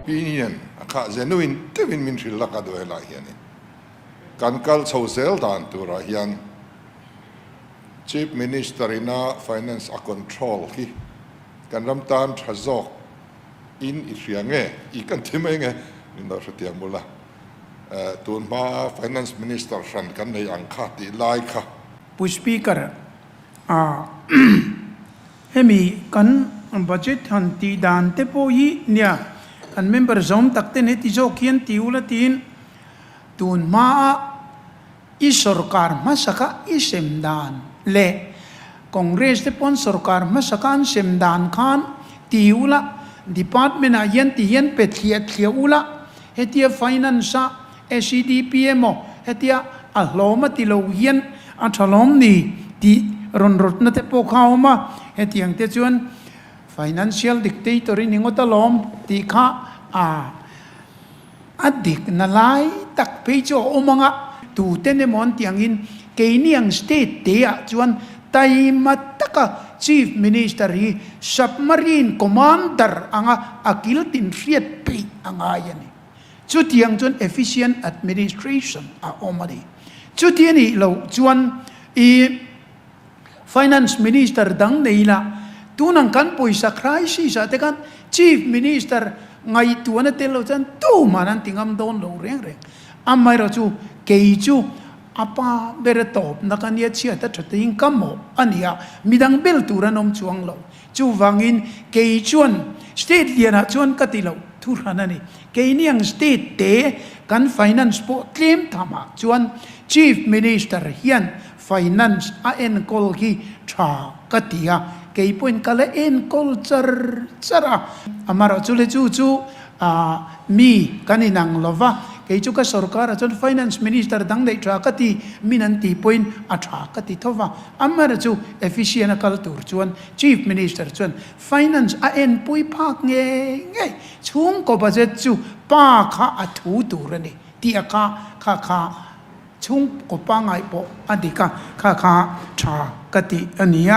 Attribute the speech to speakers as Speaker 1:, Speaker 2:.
Speaker 1: Opinion a kha genuine deuhin min hrilh lak a duh helai hianin kan kal chho zel dan turah hian Chief Minister ina finance a control hi kan ram tan tha zawk in i hria nge i kan ti mai nge min lo hrethiam ula tun hma Finance Minister hran kan nei ang kha tih lai kha.
Speaker 2: Pu Speaker, a hemi kan budget han tih dan te pawh hi nia kan member zawm tak ten heti zawk hian ti ula tiin tun hmaa i sorkar hmasaka i sem dan leh Congress te pawn sorkar hmasaka an sem dan khan ti ula department ah hian ti hian pe thliah thliah ula hetia finance a SEDP emaw hetia a hlawm a ti lo hian a tha lawm ni tih rawn rawtna te pawh kha a awm a, hetiang te chuan financial dictator i ni ngawt alawm tih kha a a dikna lai tak phei chu a awm ang a, tuten emaw an tih angin keini ang state te ah chuan taima taka Chief Minister hi submarine commander anga a kil tin hriat peih a ngai a ni. Chutiang chuan efficient administration a awm a ni. Chuti a nih loh chuan i Finance Minister dang nei ila, tunang kan pawisa crisis ah te khan Chief Minister ngaihtuahna tel lo chuan tuman an ti ngam dawn lo reng reng. Amaherawh chu kei chu a pa ber a tawpna ka nia chhiat a tha teiin ka mawh a ni a, midang bel tur an awm chuang lo. Chuvangin kei chuan state lianah chuan ka ti loh thu hran a ni. Keini ang state te kan finance pawh tlem thamah chuan Chief Minister hian finance a enkawl hi tha ka ti a, kei pawhin ka la enkawl char char a. Amaherawh chu le chu chu mi kan inang lo va, kei chu ka sorkar ah chuan Finance Minister dang neih tha ka ti, min an tih pawhin a tha ka ti tho va. Amaherawh chu efficient a kal tur chuan Chief Minister chuan Finance a enpui phak ngei ngei chhungkaw budget chu pa kha a thu tur a ni tih a kha kha kha chhungkaw pangngai pawh a dik a, kha kha tha ka tih a ni a.